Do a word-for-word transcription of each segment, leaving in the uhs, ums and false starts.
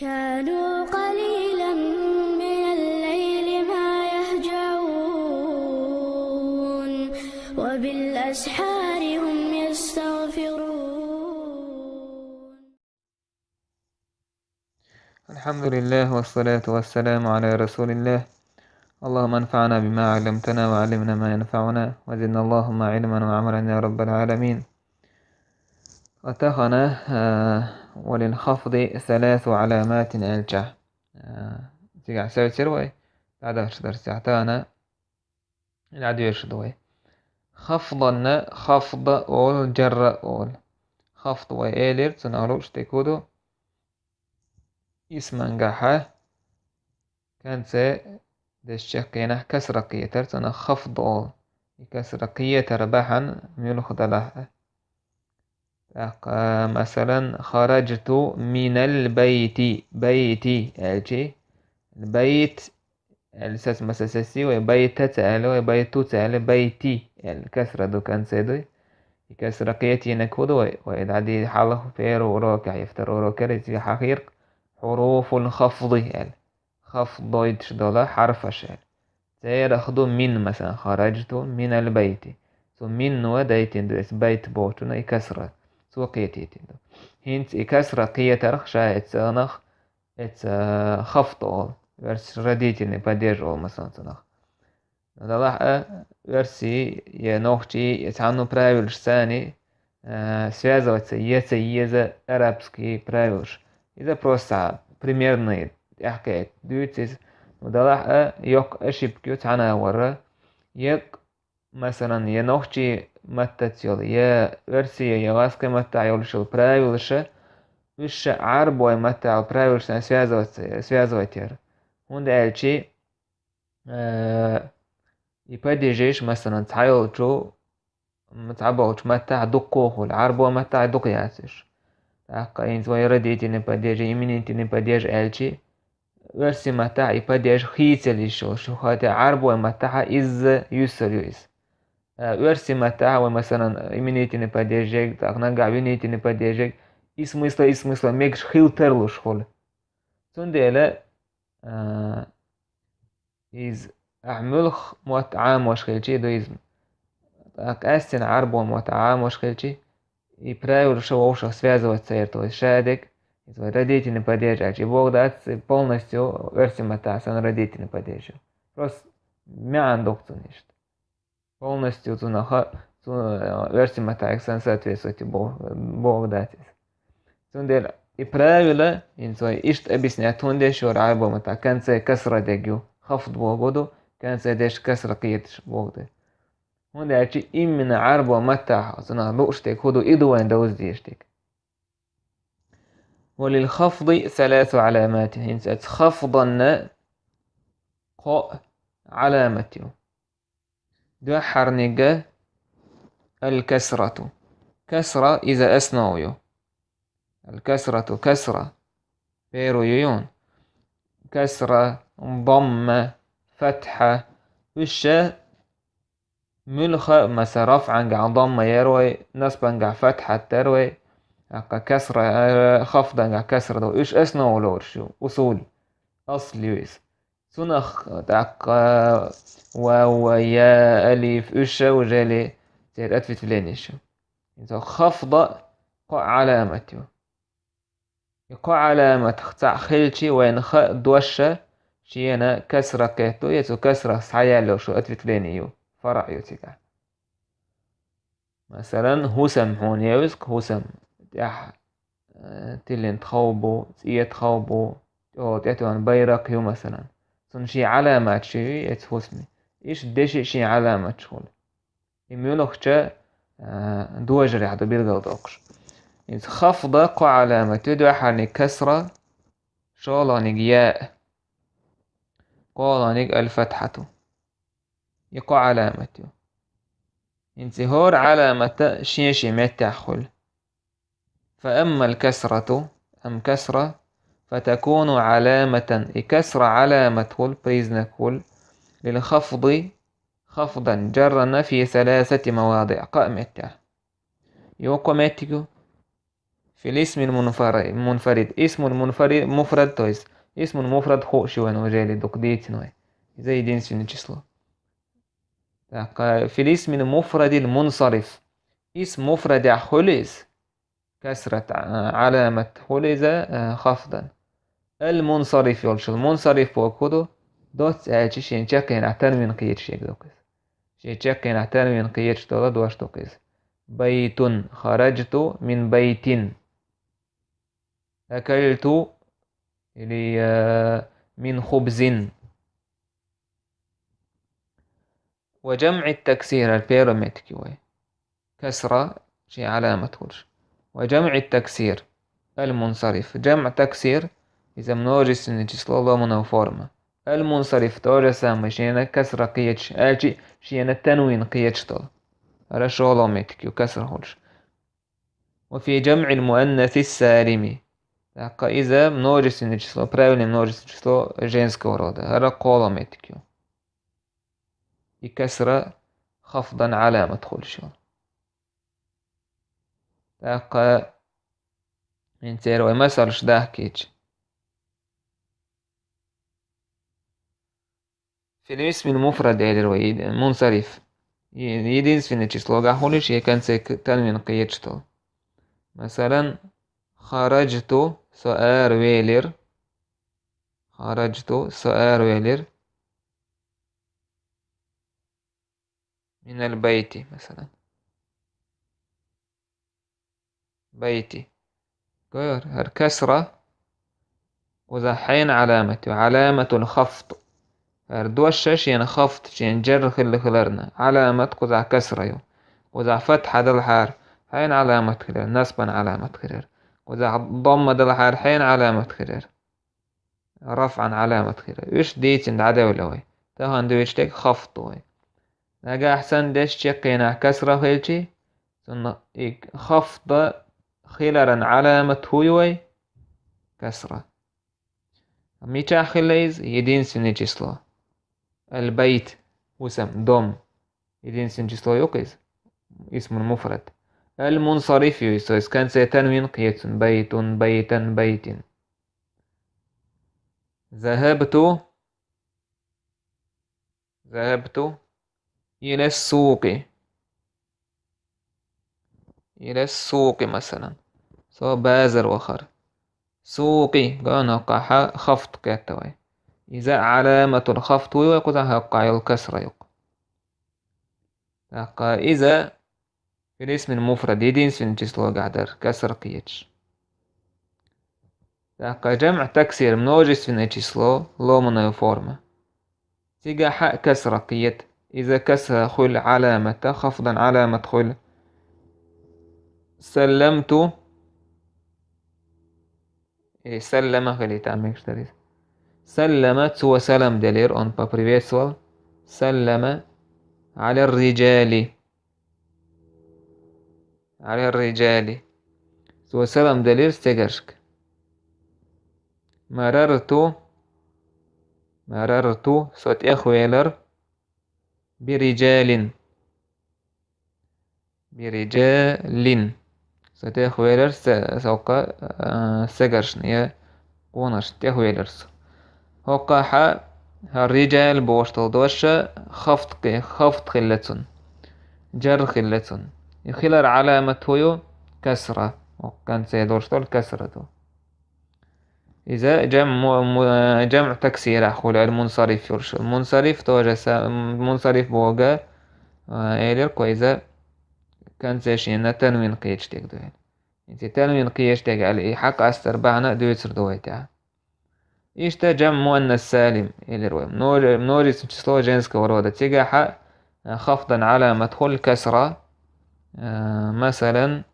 كانوا قليلا من الليل ما يهجعون، وبالأسحار هم يستغفرون. الحمد لله والصلاة والسلام على رسول الله. اللهم انفعنا بما علمتنا وعلمنا ما ينفعنا وزدنا اللهم علما وعملا يا رب العالمين. Атахана, а, وللخفض ثلاث علامات аьлча. А, цигахь севцира вай, дӀадахча дарсехь тахана дӀадоьрзуш ду вай. Хафданна хафд олу, джарра олу. Хафд вай элира, цунах лууш дерг хӀун ду? Исмангахьа конце деш чекхъенахь касра кхетар, цунах хафд олу. И касра кхетар бахьана муьлха далахь а. ТӀаккха, масалан, хараджту минал байти, байти аьлчи, байт аьлла саца маса саси вай, байта ца аьлла вай, байту ца аьлла, байти аьлла, касра ду конце дуй. И касра кхетийнарг хӀун ду вай? Вай дӀадийна хьалха первый урокехь я второй урокера иза хьахийра хьуруфул хафди аьлла. Хафд дойтуш долу хьарфаш аьлла. Церах ду мин, масалан, хараджту минал байти. Цу мино дайтина ду эца байт бохучунна и касра. Цо кхетийтина ду. ХӀинца и касра кхетарх ша эца цӀагӀанах, эца хафд олу. Верс родительный падеж олу, масалан, цунах. Далахь а, оьрсий я нохчий, я цхьанну правилаш царни, а, связываться я ца еза арабский правилаш. Иза просто примерный тӀаьхьа кхета дуьйцу иза. Ну, далахь а, йоккха ошибка ю цхьана а вара. Я, масалан, я нохчий маттаца йолу, я оьрсий, я гӀазкхи маттахь йолуш йолу правилаша, уьш ша Ӏарбой маттахь йолу правилашна связываться, связывать яра. ХӀунда аьлчи, Э, и падежеш, масалан, цхьайолчу, м, цхьаболчу маттахь дуккха хуьлу, Ӏарбой маттахь дукха яц уьш. ТӀаккха хӀинца вай родительный падеж, именительный падеж аьлчи, оьрсий маттахь и падеж хийцалуш йолуш, хӀаьта Ӏарбой маттахь изза юьсур ю иза. Э, оьрсий маттахь вай, масалан, именительный падежег, тӀаккха нагахь винительный падежег, и смысла, и смысла мегаш хила тарлуш хуьлу. Цундела, э, Иза ахь муьлха мотт Ӏамош хилчи ду иза. ТӀаккха къаьстина Ӏарбо мотт Ӏамош хилчи, и правилаша вовшах связывать ца ярто иза шадерг, иза вай родительный падеж аьлчи боху дац, и полностью оьрсийн маттахь санна родительный падеж ю. Просто маьӀна дукха цунна иштта. Полностью цунах, цу, э, оьрсийн маттахь санна соответствовать бо-, боху дац иза. Цундела и правила, хӀинца вай иштта объяснять хӀунда деш вара Ӏарбо маттахь, конце касра дерг ю, хафд боху ду, конце деш касра кхеташ боху ду. ХӀунда аьлча именно Ӏарбо маттахь цунах лууш дерг хӀун ду, и ду вайн довза дезаш дерг. وللخفض ثلاث علامات. ХӀинца оцу хафданна кхо Ӏаламат ю. Дуьххьарниг аль-касрату. Касра иза основа ю. Аль-касрату, касра. Первый ю юн. Касра, дамма, фатхьа. Уьш ша муьлха, маса, рафӀангахь дамма яр вай, насбангахь фатхьат дар вай, тӀаккха касра, э, хафдангахь касра ду. Уьш основа лоруш ю, усул, асл ю иза. Цунах тӀаккха вав, я, алиф, уьш ша уже церан ответвлениеш ю. Иза хафда кхо Ӏаламат ю. И кхо Ӏаламатах цхьаъ хилчи, вайна хаа дош шена касра кхетта ду, я цу касрах схьаяьлла йолуш ответвлени ю, фаръ ю цигахь. Масалан, хӀусам хьуна евза-кх, хӀусам. ТӀехь, э, тиллина тхов бу, цӀе тхов бу, тӀе-, тӀетоьхна байракх ю, масалан. Цунна шен Ӏаламаташ ю эцу хӀусаман. Иштта деши шен Ӏаламаташ хуьлу. И муьлххача, э, дожарехь ду билгалдоккхуш. Иза хафда кхо Ӏаламат ю, дуьххьарниг касра, шолгӀаниг я, кхоалгӀаниг аль-фатхьату. И кхо Ӏаламат ю. ХӀинца и хӀора Ӏаламата шен-шен меттехь хуьлу. فأما الكسرة, амма касра, فتكون علامة, и касра Ӏаламат хуьлу, признак хуьлу, للخفض, хафдан, джарран, في ثلاثة مواضع, кхаа меттехь. Йоккха меттиг ю. Фил исмил мунфари-, мунфарид. Исмул мунфари-, муфрад, то есть исмул муфрад хууш ю вайна уже или дукха дийцина вай. Иза единственное число. ТӀаккха фил исмил муфрадил мунсариф. Исм муфрадехь хуьлу иза. Касрат, а, Ӏаламат хуьлу иза, а, хафдан. Ал мунсариф йолчул. Мунсариф бохург хӀун ду? Доцца аьлча шен чаккхенахь танвин кхеташ ерг ду-кх иза. Шен чаккхенахь танвин кхеташ дола дош ду-кх иза. Байтун, хараджту мин байтин. Акальту или, э, мин хубзин. Ва джамъи таксир, хӀара первый меттиг ю вай. Касра шен Ӏаламат хуьлуш. Ва джамъи таксир ал мунсариф. Джамъ таксир, иза множественное число, ломаная форма. Ал мунсариф то же самое, шена касра кхеташ, аьлча шена танвин кхеташ долу. ХӀара шолгӀа меттиг ю касра хуьлуш. Ва фи джамъил муаннасис салими. ТӀаккха иза множественное число, правильное множественное число женского рода. ХӀара кхоалгӀа меттиг ю. И касра хафдан Ӏаламат хуьлуш йолу. ТӀаккха хӀинца церан вай масалш дахкийча. Фил исмил муфрад элира вай, мунсариф. Е-, единственное число гахь хуьлуш, шен конце к-, танвин кхеташ долу. Масалан, хараджту, со аравелира. Хараджту, со аравелира. Минал байти, масалан. Байти. Гой, хӀара касра кхузахь хьенан Ӏаламат ю? Ӏаламатул хафд. ХӀара дош шена хафд, шена джарр хилла хиларна, Ӏаламат кхузахь касра ю. Кхузахь фатхьа далахьара, хьенан Ӏаламат хилира? Насбан Ӏаламат хилира. Кхузахь домма далахьара, хьенан Ӏаламат хилира? Рафъан Ӏаламат хилира. Уьш дийцина дӀадевлла вай. Тахана дуьйцуш дерг хафд ду вай. Нагахь санна деш чаккхенахь касра хилчий, цунна и хафд хиларан Ӏаламат хӀун ю вай? Касра. Мичахь хилла иза? Единственное число. Ал байт, хӀусам, дом. Единственное число ю-кх иза. Исмул муфрад. Ал мунсариф ю иза, то есть конце танвин кхеташ, байтун, байтан, байтин. Захабту, захабту илас сукъи. Илас сукъи, масалан. Со базар вахара. Сукъи, гой, хӀокхахь хафд кхетта вай. Иза Ӏаламатул хафд ю вай, кхузахь хӀокхахь йолу касра ю-кх. ТӀаккха иза фил исмил муфрад, единственное число гахь дара, касра кхеташ. ТӀаккха джамъ таксир, множественное число, ломаная форма. Цигахь а касра кхета. Иза касра хуьлу Ӏаламата, хафдан Ӏаламат хуьлу. Салламту. Э, саллама хилийта мегаш дара иза. Саллама, цо салам делира, он поприветствовал. Саллама Ӏалар-риджали. Ӏалар-риджали. Цо салам делира стегаршка. Марарту. Марарту, со тӀехвелира. Бириджалин. Бириджалин. Со тӀехвелира се-, со кха, а, сегаршна я къонаршна тӀехвелира со. ХӀокхахь а хӀара риджал бохуш долу дош хафд кхе-, хафд хилла цунна. Джарр хилла цунна. И хилар Ӏаламат хӀун ю? Касра. ХӀокху конце долуш долу касра ду. Иза джамъ му-, му-, джамъ таксирахь хуьлу, ал мунсариф йолуш. Мунсариф тоже са-, мунсариф бохург, а, элира кхо иза конце шена танвин кхеташ дерг ду аьлла. Иза танвин кхеташ дерг аьлла, и хьакъастар бахьана а дуьйцур ду вай тӀехь. Иштта джамъ муаннас салим, элира вай. Множе-, множественное число женского рода. Цигахь а, а, хафдан Ӏаламат хуьлу касра. А, масалан,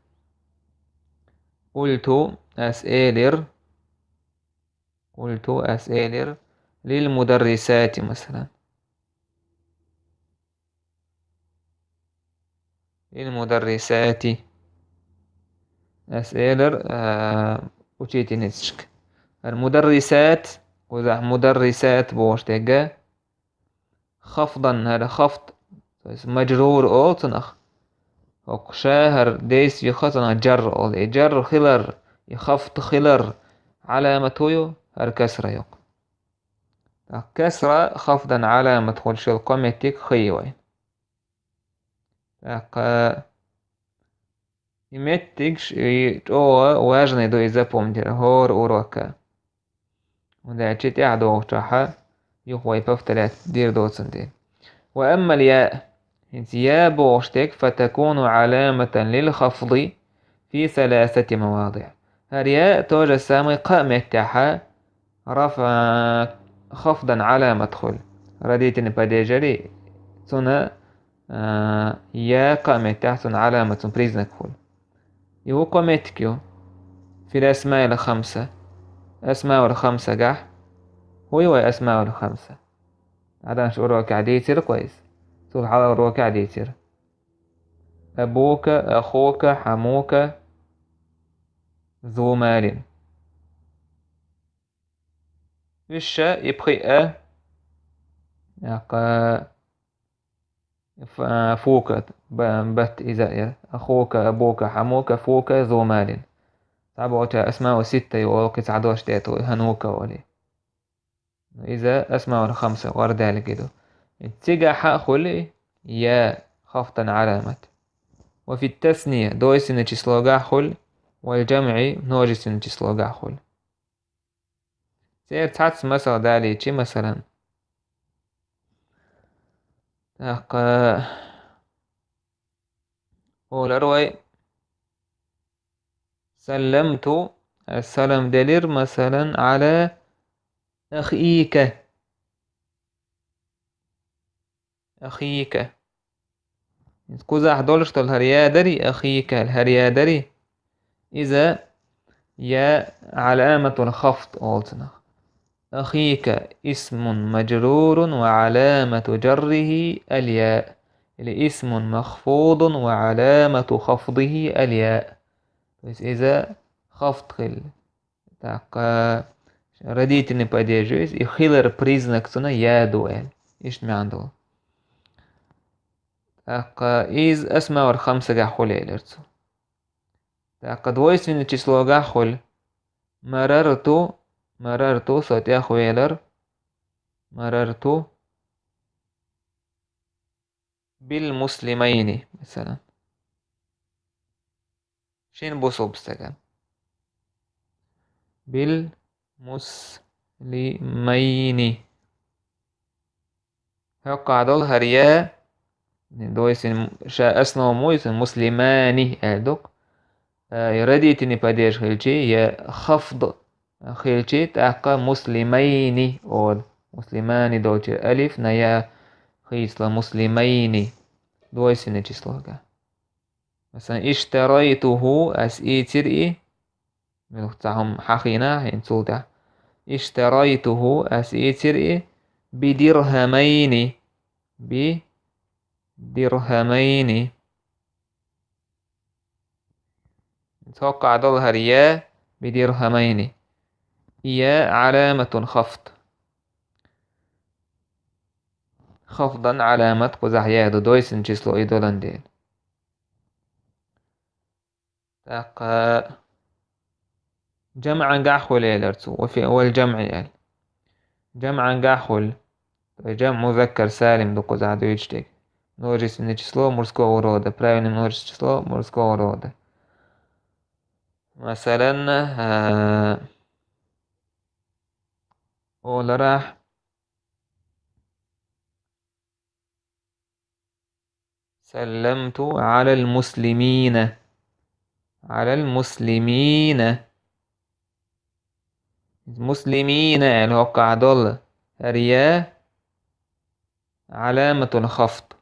къулту, ас элира. Къулту, ас элира, лил мударрисати, масалан. Лил мударрисати. Ас элира, а, учительницашка. Ал мударрисат, кхузахь мударрисат бохуш дерг. Хафдан, хӀара хафд, то есть маджрур олу цунах. ХӀокху ша хӀара действие ю хазана джарр олу. И джарр хилар, и хафд хилар Ӏаламат хӀу ю, хӀара касра ю. ТӀаккха касра хафдан Ӏаламат хуьлуш йолу кхо меттиг хи ю вайн. ТӀаккха и меттигаш, и чӀогӀа важный ду и запомнить яра хӀора урока. ХӀунда аьлча тӀаьхьа догӀучохь юха вай повторять дийр доцун дела. Ва аммал яъ, хӀинца яъ бохуш дерг, фатакуну Ӏаламатан лил хафди фи саласати мавадиъ. ХӀара яъ то же самое кхаа меттехь рафъа, хафдан Ӏаламат хуьлу. Родительный падежари цунна, а, яъ кхаа меттехь цунна Ӏаламат, цунна признак хуьлу. И хӀу кхо меттиг ю? Фил асмаил хамса. Асмаул хамсагахь. ХӀу ю вай асмаул хамса? Ӏадамаш урокехь дийцира кхо иза. Цул хьалха урокехь дийцира. Абука, ахука, хьамука, зу малин. Уьш ша и пхиъ а, яккха, ф-, фука, б-, бат иза а яра. Ахука, абука, хьамука, фука, зу малин. Цхьаболчара асмаул ситта ю олу, кхин цхьа дош тӀе а тухий, хьанука олий. Иза асмаул хамса гӀардаьллиг ду. Цигахь а хуьлу яъ хафдан Ӏаламат. Ва фит тасния, дойсина числогахь хуьлу, вал джамъи, множественный числогахь хуьлу. Церан цхьацца масал далийчи, масалан. ТӀаккха олар вай: салламту, ас салам делира, масалан, Ӏала ахика. Ахика. Иза кхузахь долуш долу хӀара яъ дарий, ахика, хӀара яъ дарий? Иза яъ Ӏаламатул хафд олу цунах. Ахика исмун маджрурун ва Ӏаламату джаррихи аль яъ. Или исмун махфудун ва Ӏаламату хафдихи аль яъ. То есть иза хафд хилла. ТӀаккха родительный падеж ю иза, и хилар признак цунна яъ ду аьлла. Иштта маьӀна долу. ТӀаккха иза асмаул хамсагахь хуьлу элира цо. ТӀаккха двойственный числогахь хуьлу. Марарту, марарту, со тӀехвелар. Марарту бил муслимайни, масалан. Шина бусулба стагана. Бил муслимайни. ХӀокхахь долу хӀара яъ, дойсина ша основа ма вуй, муслимани аьлла ду-кх. Э, и родительный падеж хилчи, я хафд хилчи, тӀаккха муслимайни олу. Муслимани долчуьра алиф, на я хийцало, муслимайни. Двойственное число га. Масалан, иштарайтуху, ас ийцира и, муьлхха цхьа хӀума хьахийна, хӀинца цул тӀаьхьа. Иштарайтуху, ас ийцира и, бидирхамайни. Бидирхамайни. ХӀокхахь долу хӀара я, бидирхамайни. Я Ӏаламатул хафд. Хафдан Ӏаламат кхузахь я ду, дойсина число и долан дела. ТӀаккха жамӀангахь хуьлу элира цо, ва фи-, вал жамӀи аьлла. ЖамӀангахь хуьлу. То есть жамӀ музаккар салим ду кхузахь дуьйцуш дерг. Множественное число мужского рода. Правильное множественное число мужского рода. Масалан, а, оларахь, салламту Ӏалал муслимина. Ӏалал муслимина. Муслимина аьлла хӀокхахь долу хӀара я Ӏаламатул хафд.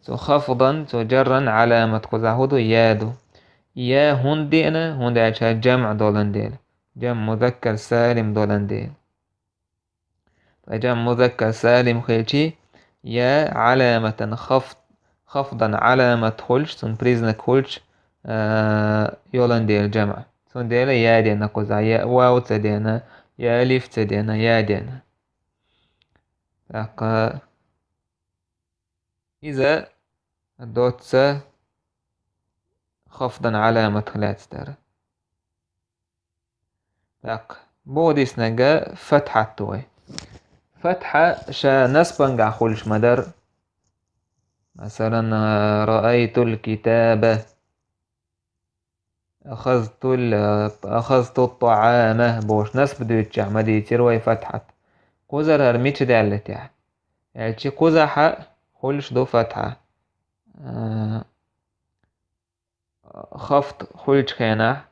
Цу хафдан, цу жарран Ӏаламат кхузахь хӀун ду? Я ду. Я хӀунда деана? ХӀунда аьлча жамӀ долан дела. ЖамӀ музаккар салим долан дела. Ткъа жамӀ музаккар салим хилчи, я Ӏаламатан хафд, хафдан Ӏаламат хуьлуш, цунна признак хуьлуш, а, йолан дела жамӀ. Цундела я деана кхуза, я вав ца деана, я алиф ца деана, я деана. ТӀаккха иза доцца хафдан Ӏаламат лаьцна дара. Так, боху дийцинарг фатхьат ду вай. Фатхьа ша насбангахь хуьлуш ма дара. Масалан, «Раайтул китаба», «Ахазтул, ахазту тӀаама» бохуш насб дуьйцучехь ма дийцира вай фатхьат. Кхузара хӀара мича даьлла техьа? Аьлча кхузахьа хуьлуш ду фатхьа. А, хафт хуьлучу хенахь,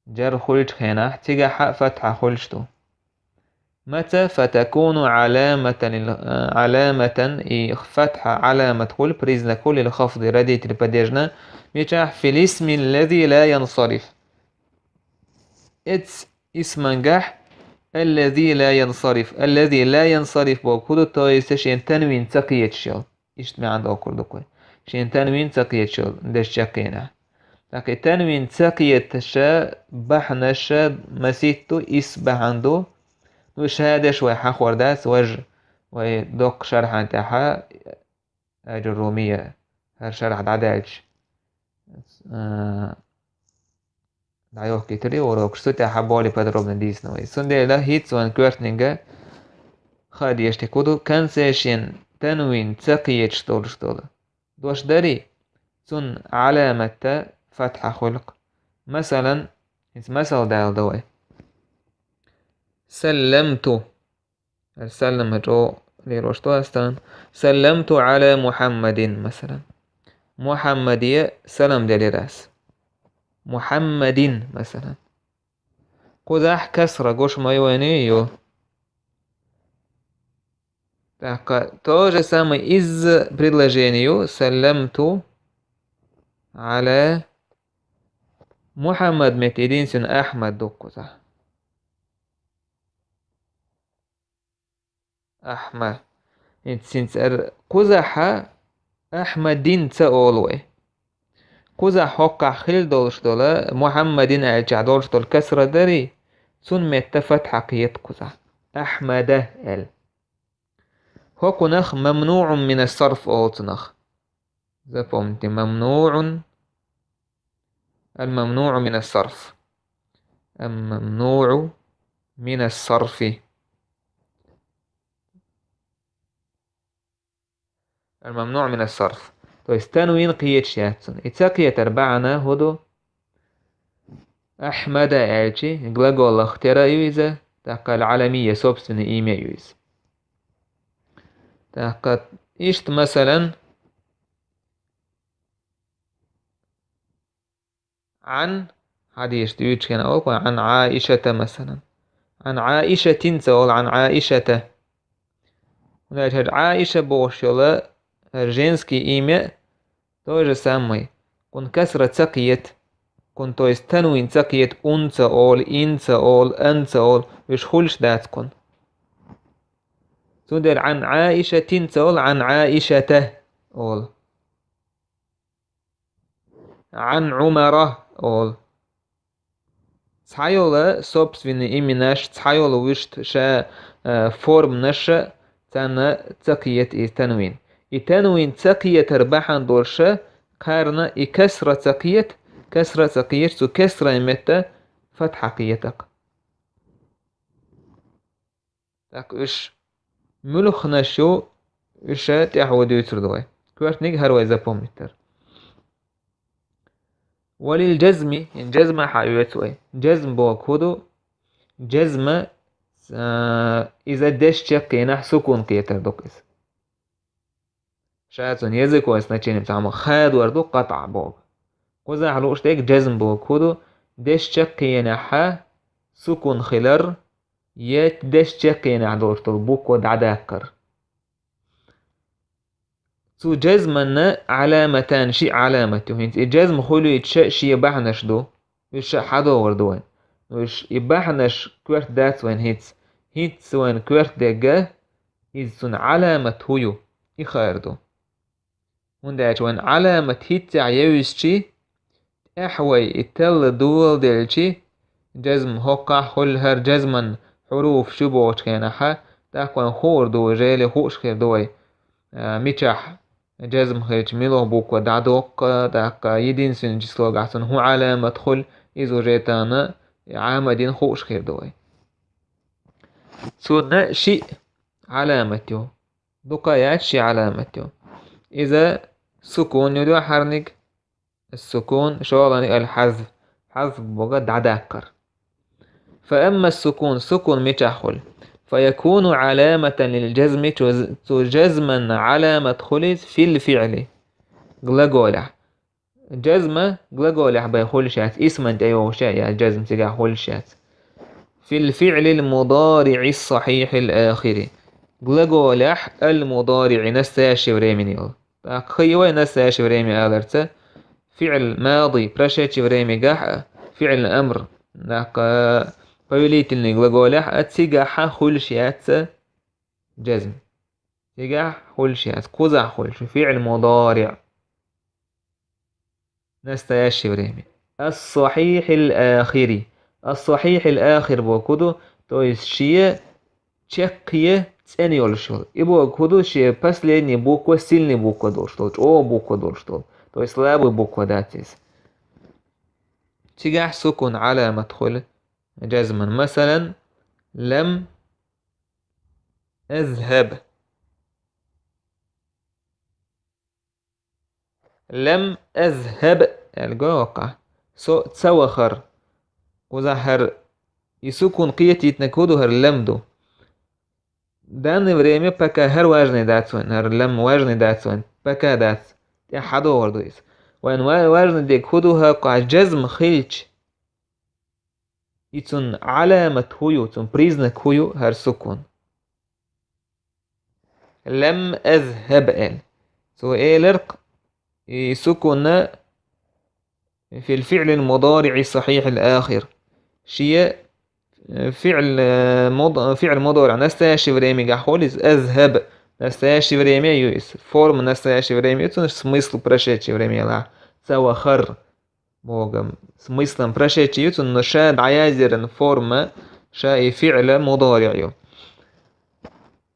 джар хуьлучу хенахь, цигахьа а фатхьа хуьлуш ду. Маца фатакуну Ӏаламатан лил-, Ӏаламатан, и фатхьа Ӏаламат хуьлу, признак хуьлу, лил хафди, родитель падежна, мичахь, фил исми аллази ла янсариф. Эц исмангахь, аллази ла янсариф. Аллази ла янсариф боху хӀун ду, то есть шен танвин ца кхеташ йолу. Иштта маьӀна доккхур ду кхуьй. Шен танвин ца кхеташ йолу дешча кхенахь. ТӀаккха и танвин ца кхеташа бахьанаша маситту ис бахьана ду. Ну, ша деш вай хьахор дац, важа вай доккха шархьан тӀаьхьа, Аджуррумия, хӀара шархь дӀадаьлча, а, дӀайохкийтира и урокаш, цу тӀехь более подробно дийцина вай. Цундела хӀинца вайн коьртаниг хаа дезаш дерг хӀун ду, конце шен танвин ца кхеташ долуш долу дош дарий, цунна Ӏаламатта фатхьа хуьлу-кх. Масалан, хӀинца масал даладо вай. Салламту. ХӀара саллам чӀогӀа лелош ду ас тахана. Салламту Ӏала Мухьаммадин, масалан. Мухьаммаде салам делира ас. Мухьаммадин, масалан. Кхузахь касра гуш ма ю вайна, ю. ТӀаккха то же самое изза предложению салламту Ӏала Мухьаммад метта единственный Ахьмад ду кхузахь. Ахьма. ХӀинца, хӀинца эр-, кхузахьа Ахьмадин ца олу вай. Кхузахь хӀоккхахь хилла долуш долу, Мухьаммадин аьлчахь долуш долу касра дарий, цунна метта фатхьа кхета кхузахь. Ахьмада аьлла. ХӀокхунах мамнуӀун минас сарф олу цунах. Запомните, мамнуӀун الممنوع من الصرف. الممنوع من الصرف. الممنوع من الصرف. То есть танвин кхеташ яц цунна. И ца кхетар бахьана хӀун ду? Ахьмада аьлчи, глаголах тера ю иза, тӀаккха аль-Ӏаламия, собственное имя ю иза. ТӀаккха иштта, масалан, Ӏан, хьадисаш дуьйцучу хенахь олу, Ӏан Ӏаишата, масалан. Ӏан Ӏаишатин ца олу, Ӏан Ӏаишата. ХӀунда аьлча хӀара Ӏаиша бохуш йолу, хӀара женский имя, то же самое. Кхунна касра ца кхета. Кхунна, то есть танвин ца кхета, ун ца олу, ин ца олу, ан ца олу, уьш хуьлуш дац кхунна. Цундела Ӏан Ӏаишатин ца олу, Ӏан Ӏаишата олу. Ӏан Ӏумара олу. Цхьайолу собственный именаш, цхьайолу вуьшта ша, э, форманаша царна ца кхета иза танвин. И танвин ца кхетар бахьана долуша кхарна и касра ца кхета, касра ца кхета, цу касран метта фатхьа кхета-кх. ТӀаккха уьш муьлханаш ю, уьш тӀаьхьо дуьйцур ду вай. Коьртаниг хӀара вай запомнить дара. Валил джазми, ин джазма хьаоьцу вай. Джазм боху хӀун ду? Джазма, а, иза дешча кхенахь сукун кхетар ду иза. Ша цунна языковое значение цхьамма хадор ду, къатӀа боху. Кхузахь лууш дерг джазм боху хӀун ду? Дешча кхенахьа сукун хилар, я дешча кхенахь долуш долу буква дӀадаккхар. Цу джазманна Ӏаламатан, ши Ӏаламат ю. ХӀинца и джазм хуьлуьйтуша шен бахьанаш ду. Уьш хьадогӀур ду вайн. Уьш и бахьанаш коьрта дац вайн хӀинца. ХӀинца вайн коьрта дегга, иза цунна Ӏаламат хӀун ю, и хаар ду. ХӀунда аьлча вайн Ӏаламат хӀинццехь евзчи, тӀаьхьа вай и талла доладелчи, джазм хӀоккхахь хуьлу хӀара джазман хьуруф шу бохучу хенахьа, тӀаккха вайн хуур ду вай, жели хууш хир ду вай, а, мичахь, джазм хилча мила буква дӀадоккху, тӀаккха единственное числогахь цунна хӀун Ӏаламат хуьлу, иза уже тахана Ӏамадина хууш хир ду вай. Цунна шиъ Ӏаламат ю. Дукха яц, шиъ Ӏаламат ю. Иза сукун ю дуьххьарниг, ас-сукун, шолгӀаниг аль-хьазф. Хьазф бохург дӀадаккхар. Фа амма ас-сукун, сукун мичахь хуьлу? Фа якуну Ӏаламатан лил-джазми, цу, цу джазман Ӏаламат хуьлу иза фил-фиъли, глаголехь. Джазма глаголехь бен хуьлуш яц, исман тӀейогӀуш я джазма цигахь хуьлуш яц. Фил-фиълил мудариӀи ас-сахьихьил ахири. Глаголехь аль-мудариӀи, настоящее время йолу. ТӀаккха хӀун ю вай настоящее время аларца? ФиӀл мади, прошедшее времегахь а, фиӀл амр, тӀаккха повелительный глаголехь а, цигахь а хуьлуш яц джазм. Цигахь хуьлуш яц, кхузахь хуьлуш, фиӀл мудариӀ. Настоящее время. Ас-сахьихьил ахири. Ас-сахьихьил ахир бохург хӀун ду, то есть шен чаккхе цӀена йолуш йолу. И бохург хӀун ду, шен последний буква сильный буква долуш долу, чӀогӀа буква долуш долу. То есть слабый буква дац иза. Цигахь сукун Ӏаламат хуьлу джазман. Масалан, лам азхаб. Лам азхаб, аьлла го ваккха. Со ца вахара. Кхузахь хӀара и сукун кхетийтинарг хӀун ду, хӀара лам ду. Данное время пока хӀара важный дац вайн, хӀара лам важный дац вайн, пока дац. ТӀаьхьа догӀур ду иза. Вайн ва-, важный дерг хӀун ду, хӀокхахь джазм хилча, и цунна Ӏаламат хӀун ю, цунна признак хӀун ю, хӀара сукун. Лам азхаб аьлла. Цо элира-кх, и сукунна фил фиълил мудариӀи сахьихьил ахир. Шен, э, фиъл, э, муд-, фиъл мудариӀ настоящее времягахь хуьлу иза, азхаб. Настоящее время ю иза. Форма настоящее время ю, цуьнан смысл прошедшее время елахь. Ца вахара. Бохург, смыслом прошедший ю цуьнан, но ша дӀаяздинарг форма, ша и фиъл мудариӀ ю.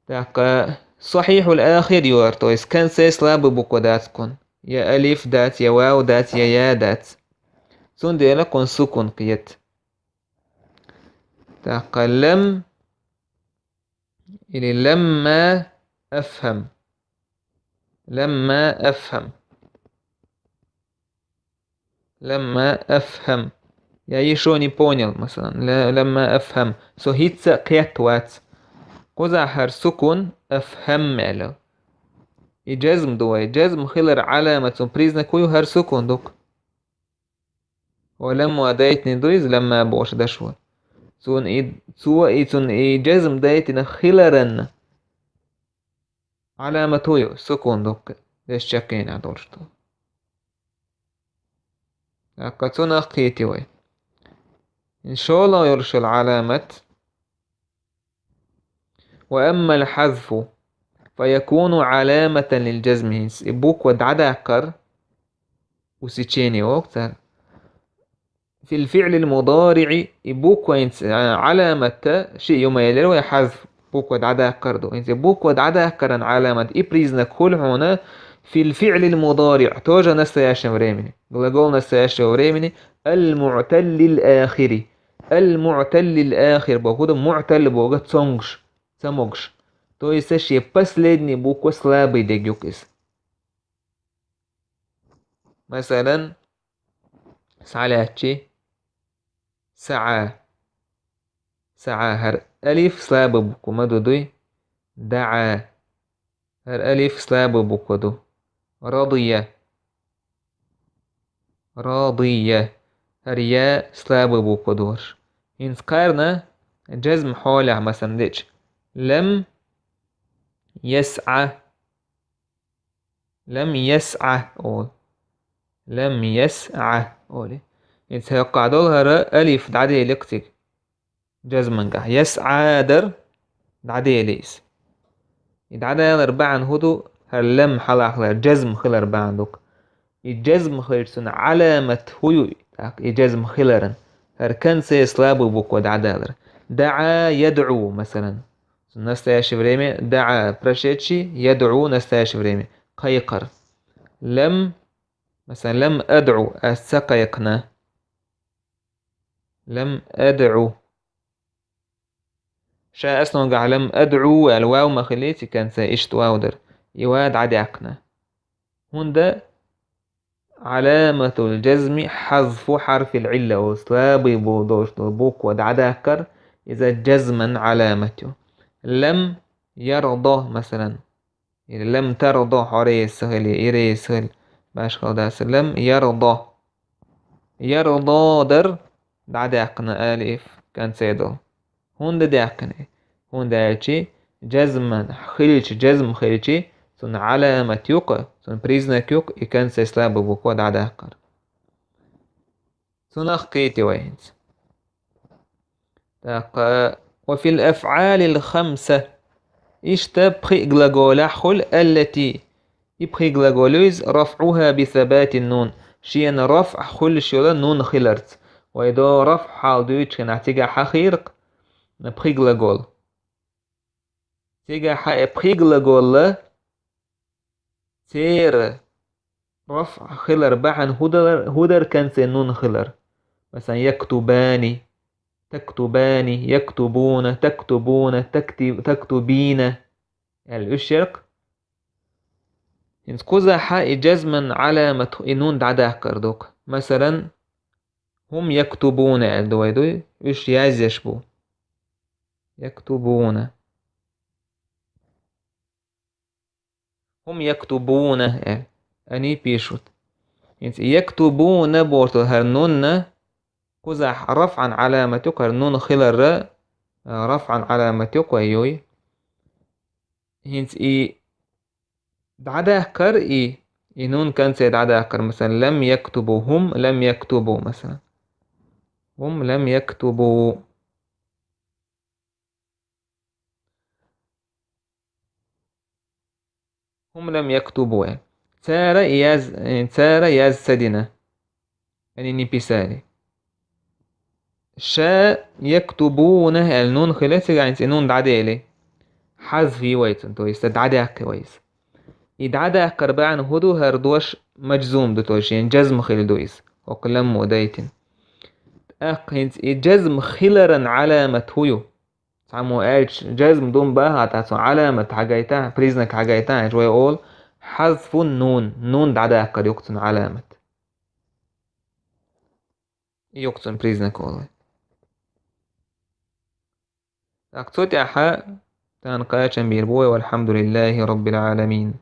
ТӀаккха сахьихьул ахир ю хӀара, то есть конце слабый буква дац кхунна. Я алиф дац, я вав дац, я я дац. Цундела кхунна сукун кхета. ТӀаккха лам или ламма афхам. Ламма афхам. Ламма афхам. Я ещё не понял, масалан. Ла-, ламма афхам. Со хӀинца а кхетта вац. Кхузахь хӀара сукун афхам аьлла. И джазм ду вай. Джазм хилар Ӏаламат, цуьнан признак хӀун ю, хӀара сукун ду-кх. Ва ламма дайтина ду иза, ламма бохуш дашо. Цунна и, цо и цунна и джазм дайтина хиларан Ӏаламат хӀун ю, сукун ду-кх, дешчаккхенехь долуш ду. ТӀаккха цунах кхетий вай. ШолгӀа йолуш йолу Ӏаламат. Ва аммал хьазфу, фа якуну Ӏаламатан лил джазми. И буква дӀадаккхар, усечение боху цара. Фил фиълил мудариӀи, и буква хӀинца, а, Ӏаламат шиъ ю ма элира вай, хьазф, буква дӀадаккхар ду. ХӀинца и буква дӀадаккхаран Ӏаламат, и признак хуьлу хьуна фил фиълил мудариӀ, тоже настоящем времени. Глагол настоящего времени, аль-муъталлил ахири. Аль-муъталлил ахир бохург ду, муъталл бохург цомгуш, ца могуш. То есть шен последний буква слабый дерг ю-кх иза. Масалан, схьалаьцчи, саӀа. СаӀа, хӀара алиф слабый буква ма ду дуй? ДаӀа. ХӀара алиф слабый буква ду. Радия. Радия. ХӀара я слабый буква ду хӀорш. ХӀинца кхарна джазм хьолехь, масалан, деъча. Лам ясӀа. Лам ясӀа олу. Лам ясӀа олу. ХӀинца хӀокхахь долу хӀара алиф дӀадели-кх цига. Джазмангахь. ЯсӀа дар дӀадели иза. И дӀадалар бахьана хӀун ду, хӀара лам хьалахалар, джазм хилар бахьана ду-кх. И джазм хилча цунна Ӏаламат хӀун ю, тӀаккха и джазм хиларан? ХӀара конце слабый буква дӀадалар. ДаӀа ядӀу, масалан. Настоящее время, даӀа прошедший, ядӀу настоящее время. кхайкхар. Лам, масалан, لم أدع, аз ца кхайкхина. لم أدع. Ша аслангахь لم أدع аьлла вав ма хиллий, цигахь конце иштта вав дара. И ва дӀадаьккхина. ХӀунда علامة الجزم حذف حرف العلة, слабый бу-, долуш долу буква дӀадаккхар, иза جزما علامة ю. لم يرض, масалан. Или لم ترض, хьо реза ца хили, и реза ца хили. Башхалла дацара. لم يرض. يرض дар дӀадаьккхина алиф конце долу. ХӀунда даьккхина? ХӀунда аьлча جزما хилча, جزم хилча, цунна علامة ю-кх, цунна признак ю-кх и конце слабый буква дӀадаккхар. Цунах кхетий вай хӀинца. ТӀаккха, وفي الأفعال الخمسة. Иштта пхи глаголехь хуьлу التي. И пхи глагол ю иза رفعها بثبات النون. Шена рафӀ хуьлуш йолу нун хиларца. Вай до рафӀ хьал дуьйцучу хенахь цигахь хьахийра-кх пхи глагол. Цигахь хьа э пхи глаголла церан рафӀ хилар бахьана хӀун дара, хӀун дара конце нун хилар. Масалан, يكتبان, تكتبان, يكتبون, تكتبون, تكتب-, تكتبين аьлла уьш яра-кх. ХӀинца кхузахь и جزما علامة и нун дӀадаккхар ду-кх. Масалан, هم يكتبون аьлла ду вай дуй, уьш язъеш бу. يكتبون. هم يكتبون, э, они пишут. ХӀинца и يكتبون бохург хӀара нунна кхузахь рафӀан Ӏаламат ю-кх, хӀара нун хиларра, э, рафӀан Ӏаламат ю-кх вай юй. ХӀинца и дӀадаккхар и, и нун конце дӀадаккхар, масалан, لم يكتبوا, هم لم يكتبوا, масалан. هم لم يكتبوا. هم لم يكتبوا. Цара яз-, э, цара яз ца дина. Они не писали. Ша يكتبون аьлла нун хила цигахь, хӀинца и нун дӀадели. Хьазфи вай цунна, то есть дӀадаьккхи вай иза. И дӀадаккхар бахьана хӀун ду, хӀара дош маджзум ду, то есть шен джазм хила ду иза. ХӀокху لم-о дайтина. ТӀаккха хӀинца и джазм хиларан Ӏаламат хӀун ю? Цхьаммо аьлча, джазм ду-м бахьа, тӀаккха цунна Ӏаламат хьагайтахь, признак хьагайтахь, аьлча вай олу, хьазфун нун, нун дӀадаккхар ю-кх цунна Ӏаламат. Ю-кх цунна признак олу вай. ТӀаккха цу тӀехь тахана кхачам бийр бу вай, والحمد لله رب العالمين.